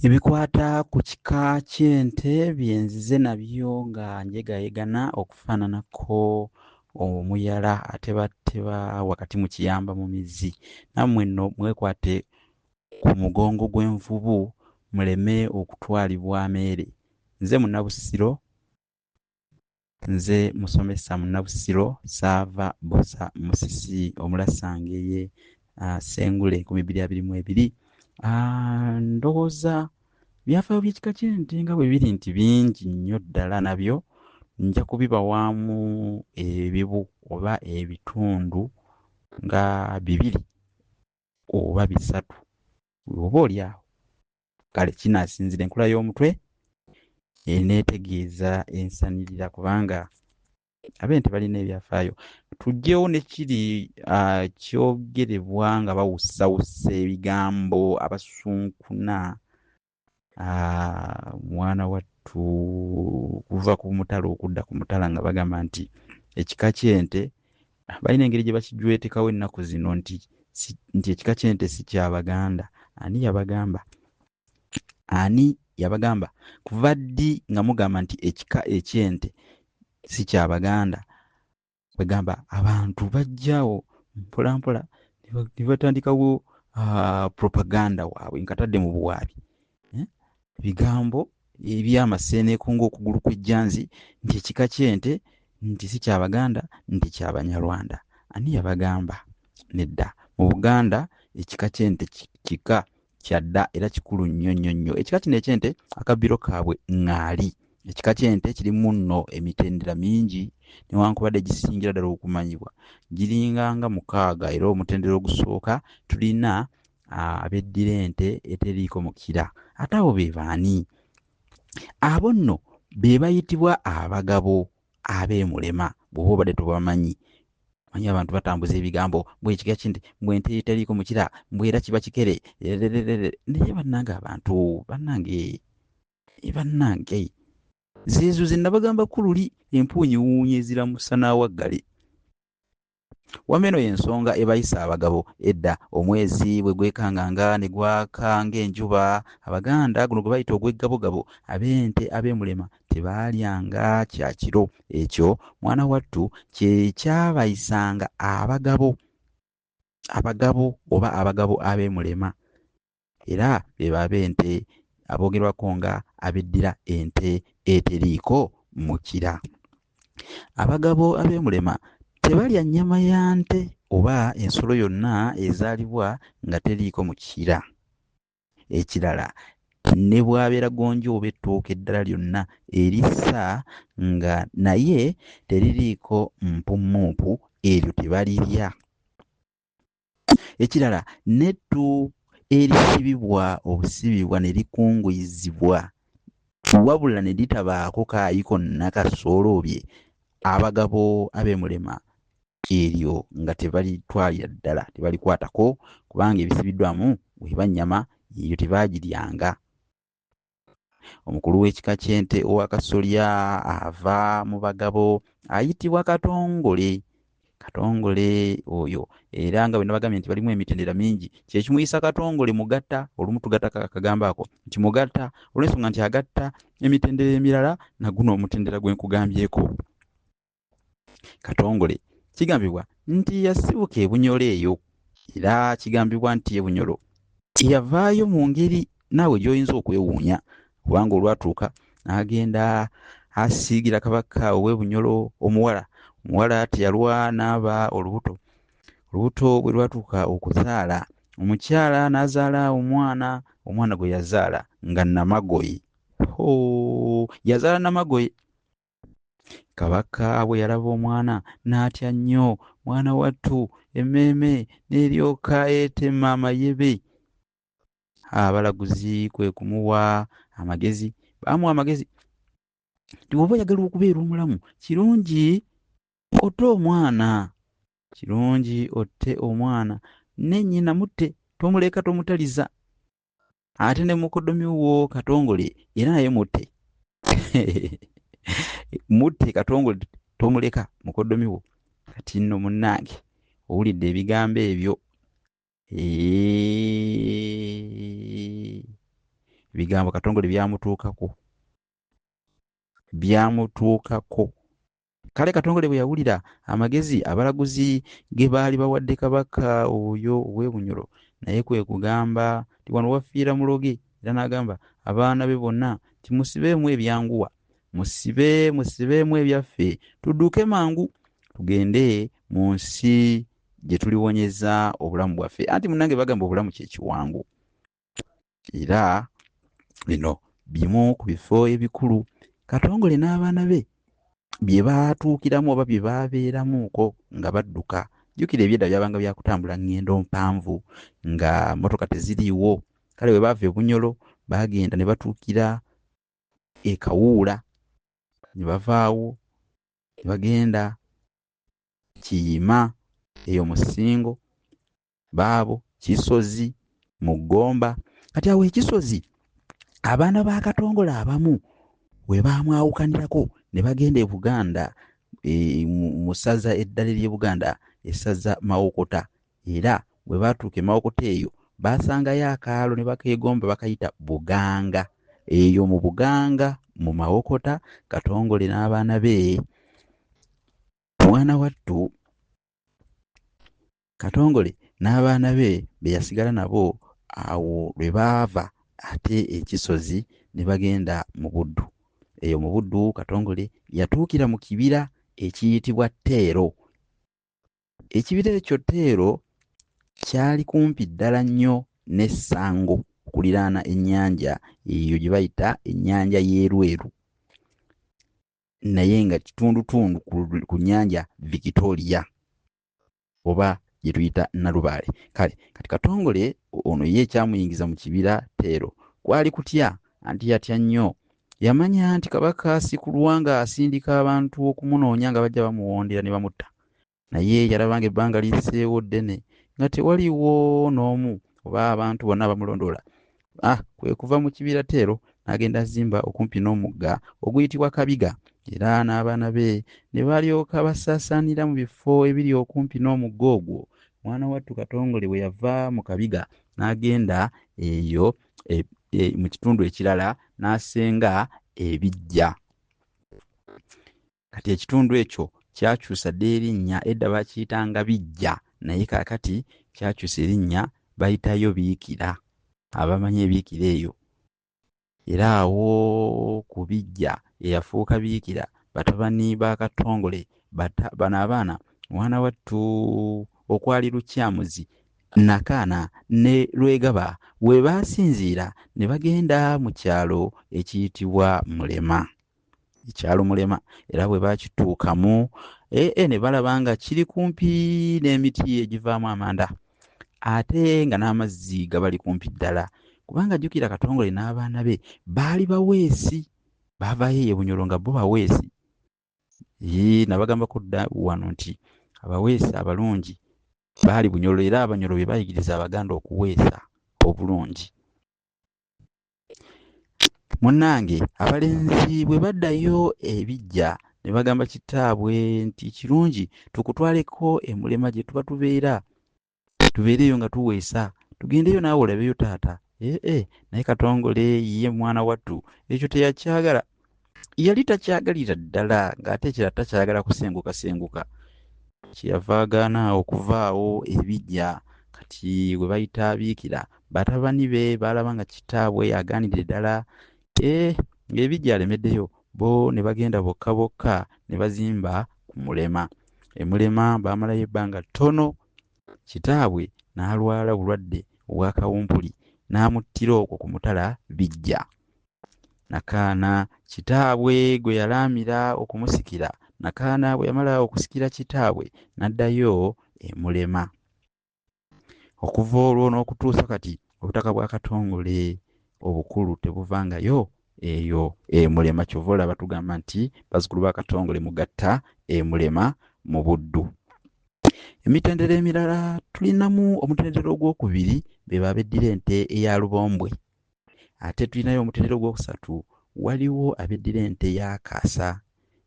Ebikwata ku kika ky'ente bye nzize nabyo nga njegaayegana okufaananako omuyala atebatteba wakati mu kiyamba mu mizzi. Nammwe nno mwekwate ku mugongo gw'envubu muleme okutwalibwa ameere. Nze Munnabusiro, nze musomesa Munnabusiro Ssaava Bbosa Musisi Omulasangeye Ssengule 2022. Ndowooza byafaayo by'ekika ky'ente nga bwe biri nti bingi nnyo ddala nabyo nja kubibawaamu ebibu oba ebitundu nga bibiri oba bisatu oba oli awo. Kale kinaasinziira enkula y'omutwe eneetegeeza ensanirira kubanga ab'ente balina ebyafaayo. Tuggyewo ne kiri kyogerebwa nga bawusawusa ebigambo abasunkuna mwana wattu kuva ku mutala okudda ku mutala nga bagamba nti ekika ky'ente balina engeri gye bakijwetekawo ennaku zino nti si, nti ekika ky'ente si kya Baganda. Ani yabagamba? Ani yabagamba? Kuva ddi nga mugamba nti ekika eky'ente si kya Baganda? Kwegamba abantu bajjaawo mpolampola ne batandikawo propaganda waabwe nkatadde mu buwaabi. Ebigambo eby'amaseeneeko ng'okugulu kw'ejjanzi nti ekika ky'ente nti si kya Baganda nti kya Banyarwanda. Ani yabagamba? Nedda. Mu Buganda ekika ky'ente kika kya dda era kikulu nnyo nnyo nnyo. Ekika kino eky'ente akabbiro kaabwe ŋŋaali. Ekika ky'ente kirimu nno emitendera mingi newankubadde gisingira ddala okumanyibwa giringa nga mukaaga era omutendera ogusooka tulina abeddira ente eteriiko mukira. Ate abo be baani? Abo nno be bayitibwa abagabo ab'emulema bw'oba obadde tobamanyi. Manyi abantu batambuza ebigambo mbwe ekika ky'ente mbwe ente eteriiko mukira mbwe era kiba kikere erererere. Naye bannange abantu bannange bannange zeezo ze nabagambako luli empuunyiwuunyi eziramusa n'awaggale. Wamma eno y'ensonga ebayisa abagabo edda omwezi bwe gwekanganga ne gwaka ng'enjuba Abaganda guno gwe bayita ogw'eggabogabo ab'ente ab'emulema tebaalyanga kya kiro. Ekyo mwana wattu kye kyabayisanga abagabo abagabo oba abagabo ab'emulema era be b'ab'ente aboogerwako nga abeddira ente eteriiko mukira. Abagabo ab'emulema tebalya nnyama ya nte oba ensolo yonna ezaalibwa nga teriiko mukira. Ekirala ne bw'abeera gonja oba ettooke eddala lyonna erissa nga naye teririiko mpummumpu eryo tebalirya. Ekirala n'ettu erisibibwa obusibibwa ne likunguyizibwa wabula ne litabaako kaayi konna kasooloobye abagabo ab'emulema eryo nga tebalitwalira ddala tebalikwatako kubanga ebisibiddwamu bw'eba nnyama eyo tebaagiryanga. Omukulu w'ekika ky'ente ow'akasolya ava mu bagabo ayitibwa Katongole. Katongole oyo era nga bwe nabagambye nti balimu emitendera mingi kye kimuyisa Katongole mugatta olumu tugattako akagambo ako nti mugatta olw'ensonga nti agatta emitendera emirala na guno omutendera gwe nkugambyeko. Katongole kigambibwa nti yasibuka e Bunyoro eyo era kigambibwa nti e Bunyoro yavaayo mu ngeri naawe gy'oyinza okwewuunya kubanga olwatuuka n'agenda asiigira Kabaka ow'e Bunyoro omuwala. Omuwala teyalwa n'aba olubuto. Olubuto bwe lwatuuka okuzaala, omukyala n'azaala omwana, omwana gwe yazaala nga Namagoye. Hoo, yazaala Namagoye. Kabaka bwe yalaba omwana n'atya nnyo, mwana wattu emmeeme n'eryoka etema amayebe. Abalaguzi kwe kumuwa amagezi, baamuwa amagezi nti bw'oba oyagala okubeera omulamu kirungi otte omwana, kirungi otte omwana ne nnyina mutte, tomuleka tomutaliza. Ate ne mukoddomi wo Katongole era naye mutte. Mutte Katongole tomuleka mukoddomi wo. Kati nno munnange owulidde ebigambo ebyo. Ebigambo Katongole byamutuukako, byamutuukako. Kale Katongole bwe yawulira amagezi abalaguzi ge baali bawadde Kabaka oyo ow'e Bunyoro, naye kwe kugamba nti wano wafiira muloge, era n'agamba abaana be bonna nti musibeemu ebyanguwa, musibeemu ebyaffe, tudduke mangu tugende mu nsi gye tuliwonyeza obulamu bwaffe. Anti munnange bagamba obulamu kye kiwangu. Era bino bimu ku bifo ebikulu Katongole n'abaana be bye baatuukiramu oba bye baabeeramuko nga badduka. Jjukira ebyedda byabanga bya kutambula ngendo mpanvu nga mmotoka teziriiwo. Kale bwe baava e Bunyoro baagenda ne batuukira e Kawuula, ne bavaawo ne bagenda Kiyima eyo mu Ssingo, baabo Kisozi mu Ggomba. Kati awo e Kisozi abaana ba Katongole abamu we baamwawukanirako ne bagenda e Buganda, mu ssaza eddala ery'e Buganda, essaza Mawokota. Era bwe baatuuka e Mawokota eyo baasangayo akaalo ne bakeegomba, bakayita Buganga. Eyo mu Buganga mu Mawokota, Katongole n'abaana be, mwana wattu Katongole n'abaana be be yasigala nabo awo lwe baava ate e Kisozi ne bagenda mu Buddu. Eyo mu Buddu Katongole yatuukira mu kibira ekiyitibwa Teero. Ekibira ekyo Teero kyali kumpi ddala nnyo n'Essango okuliraana ennyanja eyo gye bayita ennyanja y'Erweru, naye nga kitundutundu ku nnyanja Victoria oba gye tuyita Nalubaale. Kale kati Katongole ono ye ekyamuyingiza mu kibira Teero kwali kutya, anti yatya nnyo. Yamanya nti Kabaka sikulwa nga asindika abantu okumunoonya nga bajja bamuwondera ne bamutta. Naye yalaba ng'ebbanga liyiseewo ddene nga tewaliwo n'omu oba abantu bonna bamulondoola. Kwe kuva mu kibira Teero n'agenda azimba okumpi n'omugga oguyitibwa Kabiga, era n'abaana be ne balyoka basaasaanira mu bifo ebiri okumpi n'omugga ogwo. Mwana wattu Katongole bwe yava mu Kabiga n'agenda eyo mu kitundu ekirala n'asenga ebijja. Kati ekitundu ekyo kyakyusa dda erinnya, edda bakiyitanga Bijja, naye kaakati kyakyusa erinnya bayitayo Biikira, abamanyi ebiikira eyo. Era awo ku Bijja eyafuuka Biikira, batabani ba Katongole bano abaana mwana wattu okwali Lukyamuzi, Nakaana ne Lwegaba we baasinziira ne bagenda mu kyalo ekiyitibwa Mulema. Ekyalo Mulema era bwe baakituukamu ne balaba nga kiri kumpi n'emiti egivaamu amanda, ate nga n'amazzi gabali kumpi ddala. Kubanga jjukira Katongole n'abaana be baali baweesi, baavaayo eyo Bunyoro nga bo baweesi. Nabagambako dda wano nti abaweesi abalungi baali Bunyoro, era Abanyoro be bayigiriza Abaganda okuweesa obulungi. Munnange abalenzi bwe baddayo ebijja ne bagamba kitaabwe nti kirungi tukutwaleko e Mulema gye tuba tubeera, tubeereyo nga tuweesa, tugendeyo naawe olabeyo taata. Naye Katongole ye mwana wattu ekyo teyakyagala, yali takyagalira ddala, ng'ate ekirala takyagala kusenguka senguka. Kyeyava agaana okuvaawo ebijja. Kati bwe bayita Biikira, batabani be baalaba nga kitaabwe agaanidde ddala, ng'ebijja alemeddeyo, bo ne bagenda bokka bokka ne bazimba ku Mulema. E Mulema baamalayo ebbanga ttono, kitaabwe n'alwala obulwadde obwa kawumpuli n'amuttira okwo ku mutala Bijja. Nakaana kitaabwe gwe yalaamira okumusikira. Nakaana bwe yamala okusikira kitaabwe n'addayo e Mulema. Okuva olwo n'okutuusa kati obutaka bwa Katongole obukulu tebuvangayo eyo e Mulema. Kyova olaba tugamba nti bazzukulu ba Katongole mugatta e Mulema mu Buddu. Emitendera emirala tulinamu omutendera ogwokubiri, be babeddira ente eya Lubombwe. Ate tulinayo omutendera ogwokusatu, waliwo abeddira ente ya Kaasa.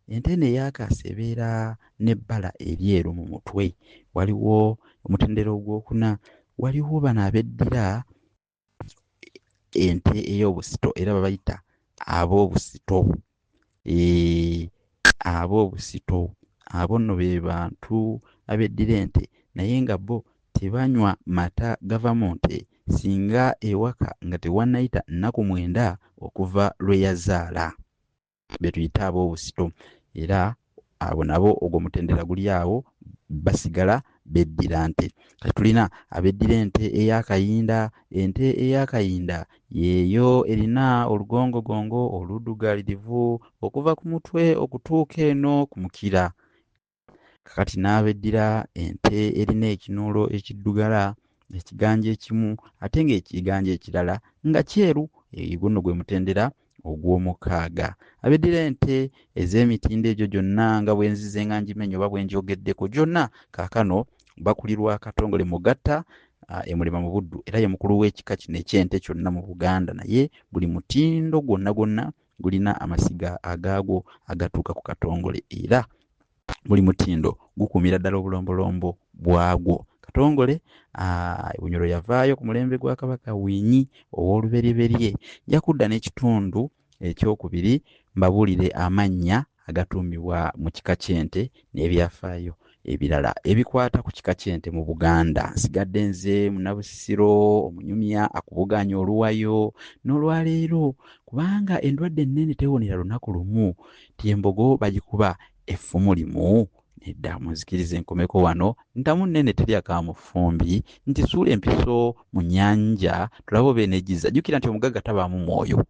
Ente eno eya Kaasa ebeera n'ebbala eryeru mu mutwe. Waliwo omutendera ogwokuna, waliwo bano abeddira ente ey'obusito era babayita ab'obusito. Eeh, ab'obusito abo nno be bantu abeddira ente naye nga bo tebanywa mata gava mu nte singa ewaka nga tewannayita nnaku 9 okuva lwe yazaala. Be tuyita ab'obusito era abo nabo ogwo mutendera guli awo basigala beddira nte. Kati tulina abeddira ente ey'akayinda. Ente ey'akayinda yeeyo erina olugongogongo oluddugalirivu okuva ku mutwe okutuuka eno ku mukira. Kakati n'abeddira ente erina ekinuulo ekiddugala ekiganja ekimu ate ng'ekiganja ekirala nga kyeru. Ogwo nno gwe mutendera ogw'omukaaga. Abeddira ente ez'emitindo egyo gyonna nga bwe nzize nga ngimenya oba bwe ngyogeddeko gyonna kaakano bakulirwa Katongole Mugatta e Mulema mu Buddu era ye mukulu w'ekika kino eky'ente kyonna mu Buganda naye buli mutindo gwonna gwonna gulina amasiga agaagwo agatuuka ku Katongole era buli mutindo gukuumira ddala obulombolombo bwagwo. Katongole Bunyoro yavaayo ku mulembe gwa Kabaka Winyi ow'olubereberye. Nja kudda n'ekitundu ekyokubiri mbabuulire amannya agatuumibwa mu kika ky'ente n'ebyafaayo ebirala ebikwata ku kika ky'ente mu Buganda. Nsigadde nze Munnabusiro omunyumya akubugaanya oluwayo n'olwaleero kubanga endwadde ennene tewonera lunaku lumu nti embogo bagikuba effumu limu. Nedda, munzikirize nkomeko wano. Ntamu nnene terya ka mufumbi nti suula empiso mu nnyanja tulabe oba eneegizza. Jjukira nti omugagga tabaamu mwoyo,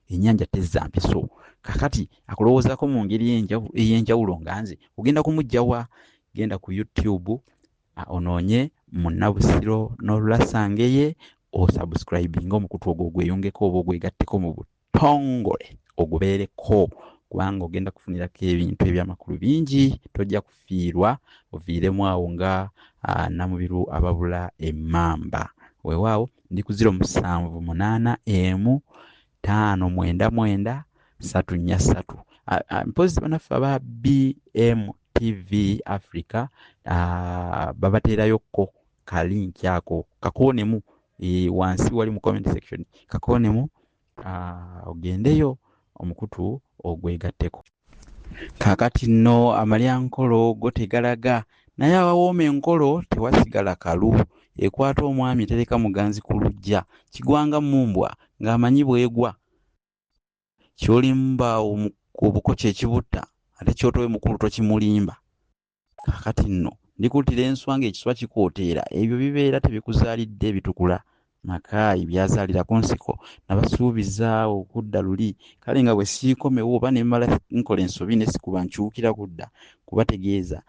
ennyanja tezza mpiso. Kaakati akulowoozaako mu ngeri ey'enjawulo nga nze ogenda kumuggya wa? Genda ku YouTube onoonye Munnabusiro n'Olulasangeye osubscribinge omukutu ogwo ogweyungeko oba ogwegatteko mu butongole ogubeereko kubanga ogenda kufunirako ebintu eby'amakulu bingi, tojja kufiirwa oviiremu awo nga Namubiru ababula emmamba. Weewaawo ndi ku 078 1 599 343. Mpozzi bannaffe aba BMTV Africa babateerayokko ka link ako kakoonemu wansi wali mu comment section kakoonemu ogendeyo omukutu ogwegatteko. Kaakati nno amalyankolo go tegalaga naye awawooma enkolo tewasigala kalu. Ekwata omwami tereka muganzi ku luggya. Kigwanga mmumbwa ng'amanyi bw'egwa. Ky'olimba obuko kye kibutta ate ky'otowe mukulu tokimulimba. Kaakati nno ndikuttira enswa ng'ekiswa kikooteera ebyo bibeera tebikuzaalidde bitukula. Makaayi by'azaalira ku nsiko nabasuubiza okudda luli kale nga bwe siikomewo oba ne mmala nkola ensobi ne sikuba nkyukira kudda kubategeeza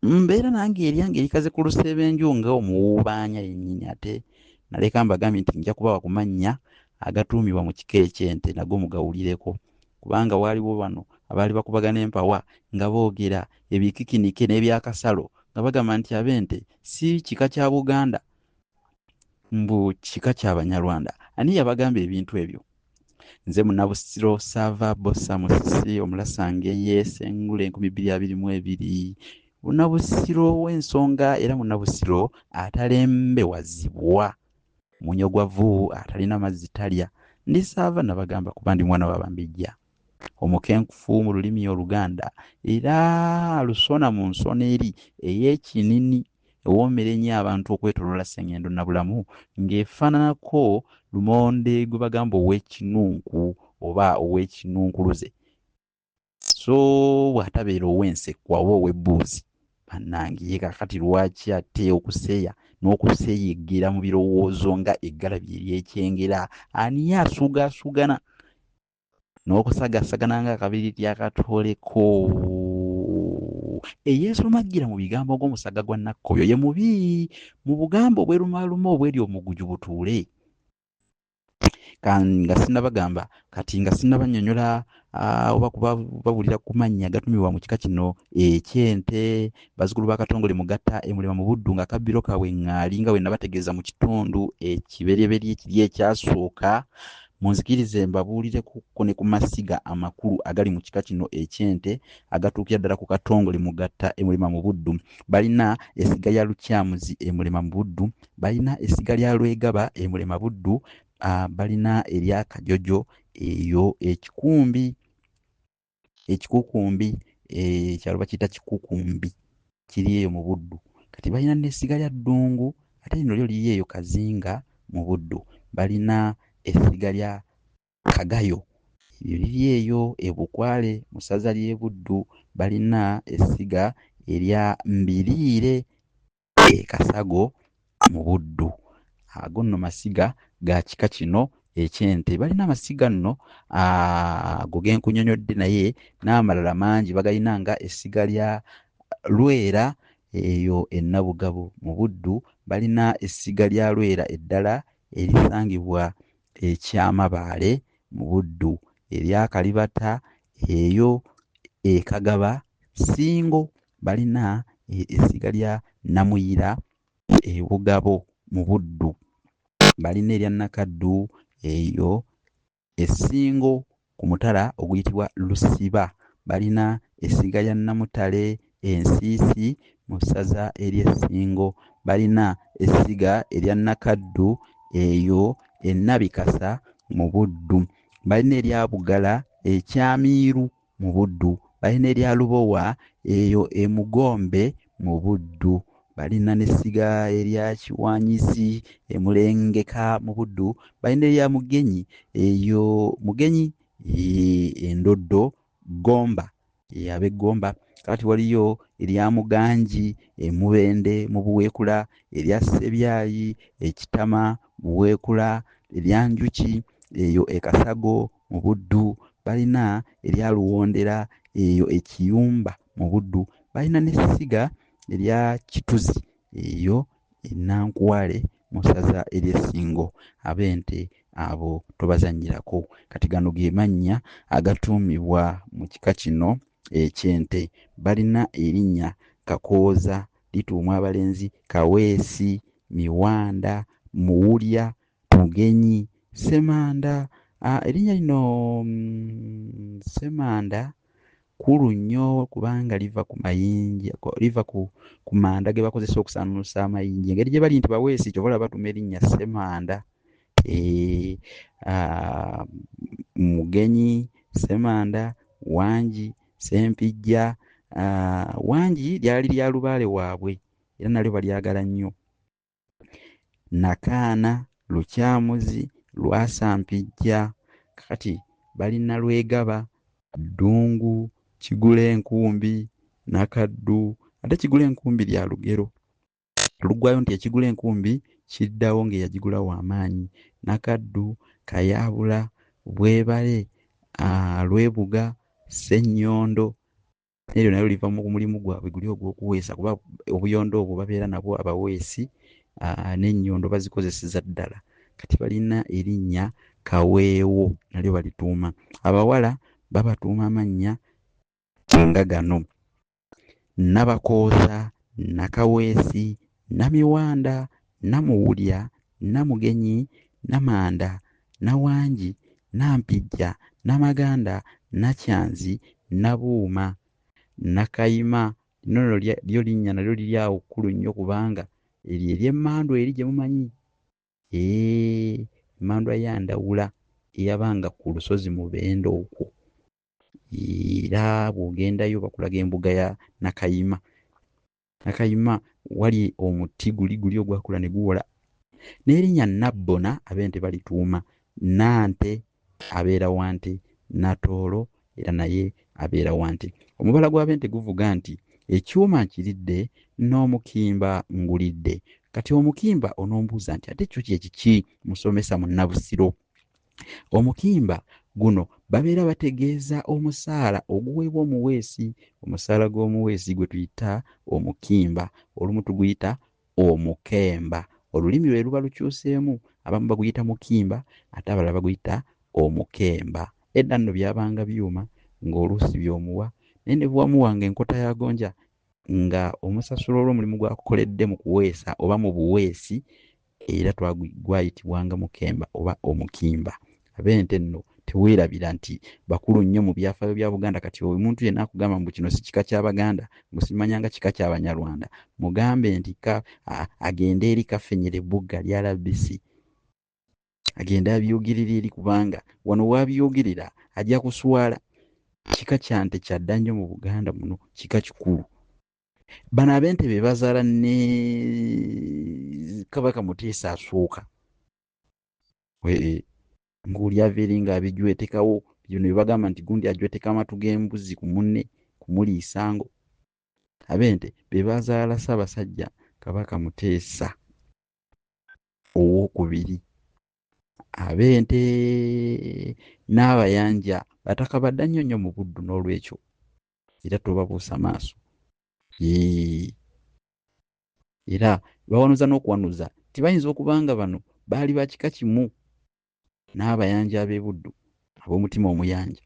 mbeera nange eryange erikaze ku lusebenju nga omuwuubaanya yennyini ate naleka mbagambye nti nja kubawa ku mannya agatuumibwa mu kika eky'ente nago mugawulireko kubanga waaliwo bano abaali bakubagana empawa nga boogera ebikikinike n'ebyakasalo nga bagamba nti ab'ente si kika kya Buganda mbu kika kya Banyarwanda. Ani yabagamba ebintu ebyo? Nze Munnabusiro Saava Bbosa Musisi Omulasangeye Ssengule 2022. Munnabusiro w'ensonga era Munnabusiro atalembewazibwa. Munyogwavu atalina mazzi talya. Ndi Saava nabagamba kuba ndi mwana wa Bambejja. Omukenkufu mu lulimi Oluganda era alusona mu nsona eri ey'ekinini ewoomera ennyo abantu okwetooloola Ssengendo Nabulamu ng'efaananako lumonde gwe bagamba ow'ekinunku oba ow'ekinunkuluze. So bw'atabeera ow'ensekwa oba ow'ebbuuzi bannange ye kaakati lwaki ate okuseeya n'okuseeyeggera mu birowoozo nga eggalabi ery'ekyengera? Ani asuugaasuugana n'okusagaasagana ng'akabiriiti akatooleko? Eyeesumaggira mu bigambo ng'omusaga gwa Nakkobyo ye mubi mu bugambo obwerumaaluma obweri omuguju butuule. Nga sinnabagamba kati nga sinnabannyonnyola oba kubabuulira ku mannya agatumibwa mu kika kino eky'ente bazzukulu ba Katongole Mugatta e Mulema mu Buddu ng'akabbiro kaabwe ŋŋaali nga bwe nabategeeza mu kitundu ekibereberye kiri ekyasooka. Munzikirize mbabuulireko ne ku masiga amakulu agali mu kika kino eky'ente agatuukira ddala ku Katongole Mugatta e Mulema mu Buddu. Balina essiga lya Lukyamuzi e Mulema mu Buddu, balina essiga lya Lwegaba e Mulema Buddu. Balina erya Kajojo eyo Ekikumbi, Ekikukumbi, ekyalo bakiyita Kikukumbi, kiri eyo mu Buddu. Kati balina n'essiga lya Ddungu, ate lino lyo liri eyo Kazinga mu Buddu. Balina essiga lya Kagayo, eryo liri eyo e Bukwale mu ssaza ly'e Buddu. Balina essiga erya Mbiriire e Kasago mu Buddu. Ago nno masiga ga kika kino eky'ente. Balina amasiga nno ago ge nkunnyonnyodde, naye n'amalala mangi bagalina nga essiga lya Lwera eyo e Nabugabo mu Buddu. Balina essiga lya Lwera eddala erisangibwa e Kyamabaale mu Buddu, erya Kalibata eyo e Kagaba Ssingo. Balina essiga lya Namuyira e Bugabo mu Buddu. Balina erya Nakaddu eyo e Ssingo ku mutala oguyitibwa Lusiba. Balina essiga lya Namutale e Nsiisi mu ssaza ery'e Ssingo. Balina essiga erya Nakaddu eyo e Nabikasa mu Buddu. Balina erya Bugala e Kyamiiru mu Buddu. Balina erya Lubowa eyo e Mugombe mu Buddu. Balina n'essiga erya Kiwanyizi e Mulengeka mu Buddu. Balina erya Mugenyi eyo Mugenyi e Ndoddo Gomba, ab'e Gomba. Kakati waliyo erya Muganji e Mubende mu Buweekula, erya Ssebyayi e Kitama Buweekula, erya Njuki eyo e Kasago mu Buddu. Balina erya Luwondera eyo e Kiyumba mu Buddu. Balina n'essiga erya Kituzi eyo e Nankuwale mu ssaza ery'e Ssingo. Ab'ente abo tobazannyirako. Kati gano ge mannya agatuumibwa mu kika kino eky'ente. Balina erinnya Kakooza lituumwa abalenzi, Kaweesi, Miwanda, Muwulya, Mugenyi, Ssemanda. Erinnya lino Ssemanda kkulu nnyo kubanga liva ku mayinja, liva ku manda ge bakozesa okusaanuusa amayinja. Engeri gye bali nti baweesi, ky'ova olaba batuuma erinnya Ssemanda. Mugenyi, Ssemanda, Wangi, Ssempijja. Wangi lyali lya lubaale waabwe era nalyo balyagala nnyo. Nakaana, Lukyamuzi, Lwasampijja. Kakati balina Lwegaba, Ddungu, Kigula enkumbi, Nakaddu. Ate Kigula enkumbi lya lugero luggwayo nti ekigula enkumbi kiddawo ng'eyagigula w'amaanyi. Nakaddu, Kayaabula, Bwebale, Lwebuga, Ssennyondo. Eryo nalyo liva mu mulimu gwabwe guli ogw'okuweesa, kuba obuyondo obwo babeera nabwo abaweesi, n'ennyondo bazikozeseza ddala. Kati balina erinnya Kaweewo nalyo balituuma. Abawala babatuuma amannya nga gano: Nabakooza, Nakaweesi, Namiwanda, Namuwulya, Namugenyi, Namanda, Nawangi, Nampijja, Namaganda, Nakyanzi, Nabuuma, Nakayima. Lino nno lyo linnya nalyo liri awo kkulu nnyo kubanga eryo ery'emmandwa eri gye mumanyi. Emmandwa ya Ndawula eyabanga ku lusozi Mubende okwo. Era bw'ogendayo bakulaga embuga ya Nakayima. Nakayima wali omuti guli guli ogwakula ne guwola. N'erinnya Nabbona ab'ente balituuma. Nante abeera wa nte, Natoolo era naye abeera wa nte. Omubala gw'ab'ente guvuga nti ekyuma nkiridde n'omukimba ngulidde. Kati omukimba onombuuza nti ate kyo kye kiki musomesa munnabusiro? Omukimba guno babeera bategeeza omusaala oguweebwa omuweesi. Omusaala gw'omuweesi gwe tuyita omukimba, olumu tuguyita omukemba. Olulimi lwe luba lukyuseemu, abamu baguyita mukimba ate abalala baguyita omukemba. Edda nno byabanga byuma ng'oluusi by'omuwa, naye ne bw'omuwanga enkota ya gonja nga omusasula olw'omulimu gw'akukoledde mu kuweesa oba mu buweesi, era gwayitibwanga mukemba oba omukimba. Ab'ente nno teweerabira nti bakulu nnyo mu byafaayo bya Buganda. Kati omuntu yenna akugamba mbu kino si kika ky'Abaganda, mbu simanyanga kika ky'Abanyarwanda, mugambe nti agende eri Kafenyere Bugga lya RBC. Agende abyogerera eri, kubanga wano w'abyogerera ajja kuswala. Kika kya nte kya dda nnyo mu Buganda muno, kika kikulu. Bano ab'ente be bazaala ne Kabaka Muteesa asooka. Ng'oli ava eri ng'abijwetekawo, bino bye bagamba nti gundi ajweteka amatu g'embuzi ku munne kumuliisa ngo. Ab'ente be bazaala Ssaabasajja Kabaka Muteesa owookubiri. Ab'ente n'Abayanja bataka badda nnyo nnyo mu Buddu, n'olwekyo era tobabuusa maaso. Era bawanuza n'okuwanuza nti bayinza okuba nga bano baali ba kika kimu n'Abayanja ab'e Buddu ab'omutima omuyanja.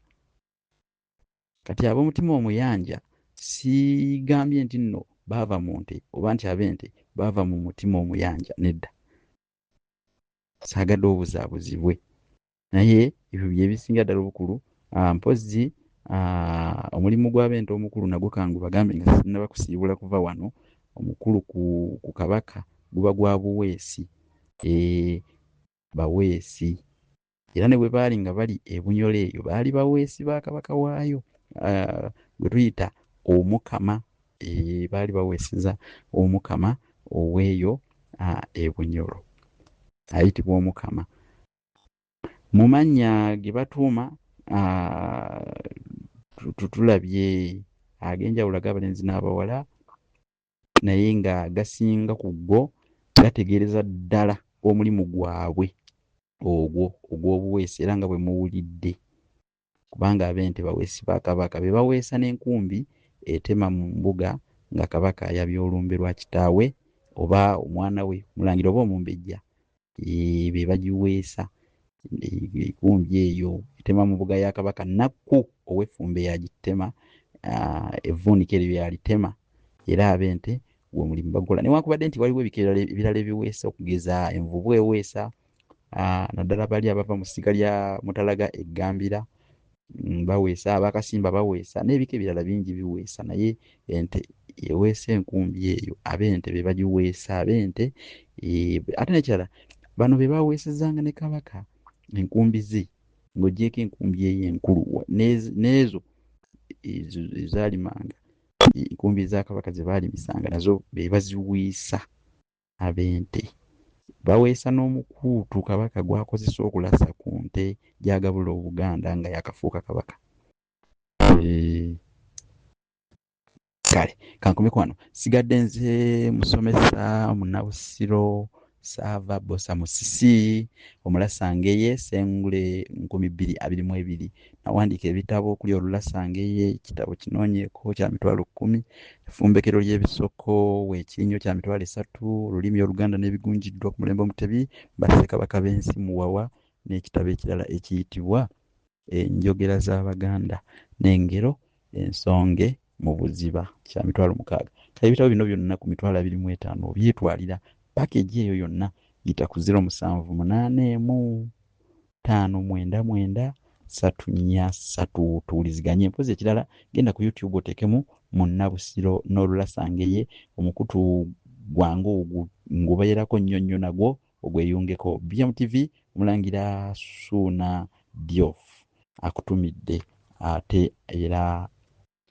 Kati ab'omutima omuyanja sigambye nti nno baava mu nte oba nti ab'ente baava mu mutima omuyanja, nedda, saagadde obuzaabuzibwe, naye ebyo bye bisinga ddala obukulu. Mpozzi omulimu gw'ab'ente omukulu nagwo kangu bagambe nga sinnaba kusiibula kuva wano, omukulu ku Kabaka guba gwa buweesi. Baweesi era ne bwe baali nga bali e Bunyoro eyo baali baweesi ba Kabaka waayo gwe tuyita Omukama. Baali baweeseza Omukama ow'eyo e Bunyoro ayitibwa Omukama. Mu mannya ge batuuma tulabye ag'enjawulo ag'abalenzi n'abawala, naye nga gasinga ku go gategeereza ddala omulimu gwabwe ogwo ogw'obuweesi, era nga bwe muwulidde, kubanga ab'ente baweesi ba Kabaka, be baweesa n'enkumbi etema mu mbuga nga Kabaka ayabya olumbe lwa kitaawe oba omwana we omulangira oba omumbejja, be bagiweesa enkumbi eyo etema mu mbuga ya Kabaka. Nakku ow'effumbe yagitema, evvuunike eryo yalitema, era ab'ente gwe mulimu bagukola. Newankubadde nti waliwo ebika ebirala ebiweesa, okugeza envubu eweesa, naddala bali abava mu ssiga lya Mutalaga e Ggambira, baweesa, ab'Akasimba baweesa, n'ebika ebirala bingi biweesa, naye ente eweesa enkumbi eyo, ab'ente be bagiweesa, ab'ente. Ate n'ekirala bano be baweesezanga ne Kabaka enkumbi ze, ng'oggyeeko enkumbi eyo enkulu n'ezo ezaalimanga enkumbi za Kabaka ze baalimisanga nazo be baziweesa ab'ente. Baweesa n'omukuutu Kabaka gw'akozesa okulasa ku nte gy'agabula Obuganda nga yakafuuka Kabaka. Kale kankomeko wano, sigadde nze musomesa Munnabusiro Saava Bbosa Musisi Omulasangeye Ssengule 2022. Nawandiika ebitabo okuli Olulasangeye, ekitabo kinoonyeeko kya 100,000, Effumbekero ly'ebisoko weekirinyo kya 300,000, Olulimi Oluganda n'ebigunjiddwa ku mulembe Omutebi, Bassekabaka b'ensi Muwawa, n'ekitabo ekirala ekiyitibwa Enjogera z'Abaganda n'engero ensonge mu buziba kya 60,000. Kale ebitabo bino byonna ku 25,000 obyetwalira package eyo yonna. Yita ku 0781 599 343 tuwuliziganye. Mpozi ekirala, genda ku YouTube oteekemu Munnabusiro n'Olulasangeye, omukutu gwange ogwo ngubeerako nnyo nnyo nagwo ogweyungeko. BMTV Omulangira Ssuuna Diouf akutumidde, ate era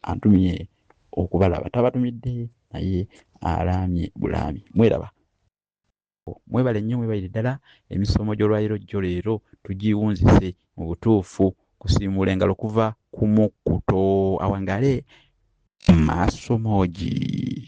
antumye okubalaba, tabatumidde naye alaamye bulaamyi. Mweraba. Mwebale nnyo, mwebalire ddala emisomo gy'olwaleero jjo leero tugiwunzise mu butuufu kusiimuula engalo kuva ku mukkuto. Awangaale maaso moogi.